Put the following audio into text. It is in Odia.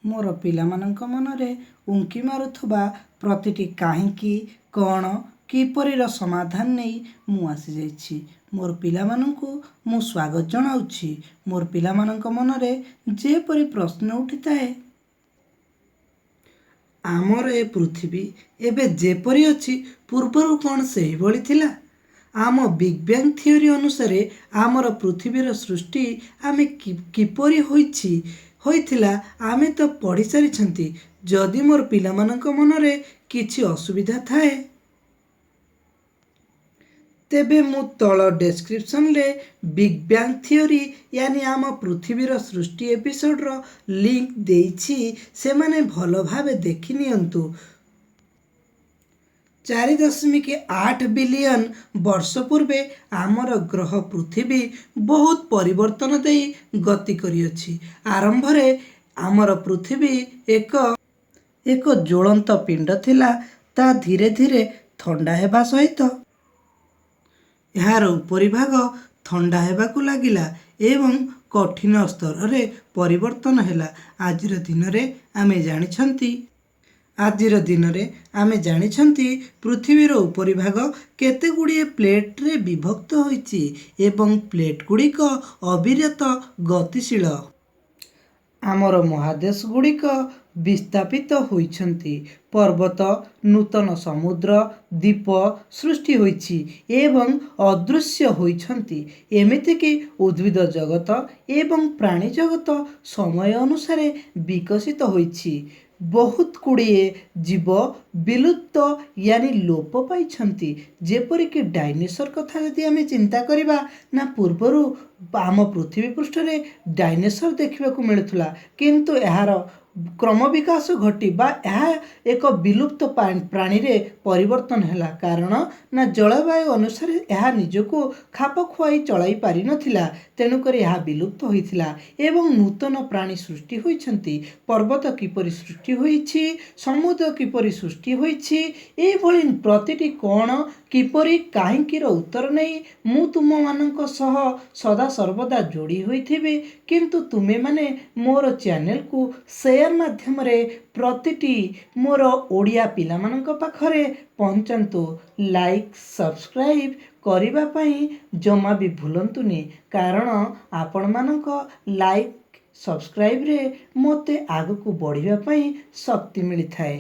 ମୋର ପିଲାମାନଙ୍କ ମନରେ ଉଙ୍କି ମାରୁଥିବା ପ୍ରତିଟି କାହିଁକି, କ'ଣ, କିପରିର ସମାଧାନ ନେଇ ମୁଁ ଆସିଯାଇଛି। ମୋର ପିଲାମାନଙ୍କୁ ମୁଁ ସ୍ୱାଗତ ଜଣାଉଛି। ମୋର ପିଲାମାନଙ୍କ ମନରେ ଯେପରି ପ୍ରଶ୍ନ ଉଠିଥାଏ, ଆମର ଏ ପୃଥିବୀ ଏବେ ଯେପରି ଅଛି, ପୂର୍ବରୁ କ'ଣ ସେହିଭଳି ଥିଲା? ଆମ ବିଗ୍ ବ୍ୟାଙ୍ଗ ଥିଓରି ଅନୁସାରେ ଆମର ପୃଥିବୀର ସୃଷ୍ଟି ଆମେ କିପରି ହୋଇଛି ହୋଇଥିଲା, ଆମେ ତ ପଢ଼ି ସାରିଛନ୍ତି। ଯଦି ମୋର ପିଲାମାନଙ୍କ ମନରେ କିଛି ଅସୁବିଧା ଥାଏ, ତେବେ ମୁଁ ତଳ ଡେସ୍କ୍ରିପସନରେ ବିଗ୍ ବ୍ୟାଙ୍ଗ ଥିଓରି ୟାନି ଆମ ପୃଥିବୀର ସୃଷ୍ଟି ଏପିସୋଡ଼ର ଲିଙ୍କ ଦେଇଛି, ସେମାନେ ଭଲ ଭାବେ ଦେଖି ନିଅନ୍ତୁ। 4.8 ବିଲିୟନ ବର୍ଷ ପୂର୍ବେ ଆମର ଗ୍ରହ ପୃଥିବୀ ବହୁତ ପରିବର୍ତ୍ତନ ଦେଇ ଗତି କରିଅଛି। ଆରମ୍ଭରେ ଆମର ପୃଥିବୀ ଏକ ଜ୍ୱଳନ୍ତ ପିଣ୍ଡ ଥିଲା। ତା ଧୀରେ ଧୀରେ ଥଣ୍ଡା ହେବା ସହିତ ଏହାର ଉପରିଭାଗ ଥଣ୍ଡା ହେବାକୁ ଲାଗିଲା ଏବଂ କଠିନ ସ୍ତରରେ ପରିବର୍ତ୍ତନ ହେଲା। ଆଜିର ଦିନରେ ଆମେ ଜାଣିଛନ୍ତି, ପୃଥିବୀର ଉପରିଭାଗ କେତେଗୁଡ଼ିଏ ପ୍ଲେଟରେ ବିଭକ୍ତ ହୋଇଛି ଏବଂ ପ୍ଲେଟଗୁଡ଼ିକ ଅବିରତ ଗତିଶୀଳ। ଆମର ମହାଦେଶଗୁଡ଼ିକ ବିସ୍ଥାପିତ ହୋଇଛନ୍ତି, ପର୍ବତ, ନୂତନ ସମୁଦ୍ର, ଦ୍ୱୀପ ସୃଷ୍ଟି ହୋଇଛି ଏବଂ ଅଦୃଶ୍ୟ ହୋଇଛନ୍ତି। ଏମିତିକି ଉଦ୍ଭିଦ ଜଗତ ଏବଂ ପ୍ରାଣୀ ଜଗତ ସମୟ ଅନୁସାରେ ବିକଶିତ ହୋଇଛି। ବହୁତ ଗୁଡ଼ିଏ ଜୀବ ବିଲୁପ୍ତ ୟାନି ଲୋପ ପାଇଛନ୍ତି। ଯେପରିକି ଡାଇନୋସର କଥା ଯଦି ଆମେ ଚିନ୍ତା କରିବା ନା, ପୂର୍ବରୁ ଆମ ପୃଥିବୀ ପୃଷ୍ଠରେ ଡାଇନୋସର ଦେଖିବାକୁ ମିଳୁଥିଲା, କିନ୍ତୁ ଏହାର କ୍ରମବିକାଶ ଘଟି ବା ଏହା ଏକ ବିଲୁପ୍ତ ପ୍ରାଣୀରେ ପରିବର୍ତ୍ତନ ହେଲା। କାରଣ ନା, ଜଳବାୟୁ ଅନୁସାରେ ଏହା ନିଜକୁ ଖାପ ଖୁଆଇ ଚଳାଇ ପାରିନଥିଲା, ତେଣୁକରି ଏହା ବିଲୁପ୍ତ ହୋଇଥିଲା ଏବଂ ନୂତନ ପ୍ରାଣୀ ସୃଷ୍ଟି ହୋଇଛନ୍ତି। ପର୍ବତ କିପରି ସୃଷ୍ଟି ହୋଇଛି, ସମୁଦ୍ର କିପରି ସୃଷ୍ଟି ହୋଇଛି, ଏଇଭଳି ପ୍ରତିଟି କ'ଣ, କିପରି, କାହିଁକିର ଉତ୍ତର ନେଇ ମୁଁ ତୁମମାନଙ୍କ ସହ ସଦାସର୍ବଦା ଯୋଡ଼ି ହୋଇଥିବି। କିନ୍ତୁ ତୁମେମାନେ ମୋର ଚ୍ୟାନେଲକୁ ସେୟାର ମାଧ୍ୟମରେ ପ୍ରତିଟି ମୋର ଓଡ଼ିଆ ପିଲାମାନଙ୍କ ପାଖରେ ପହଞ୍ଚାନ୍ତୁ। ଲାଇକ୍, ସବସ୍କ୍ରାଇବ୍ କରିବା ପାଇଁ ଜମା ବି ଭୁଲନ୍ତୁନି, କାରଣ ଆପଣମାନଙ୍କ ଲାଇକ୍, ସବସ୍କ୍ରାଇବରେ ମୋତେ ଆଗକୁ ବଢ଼ିବା ପାଇଁ ଶକ୍ତି ମିଳିଥାଏ।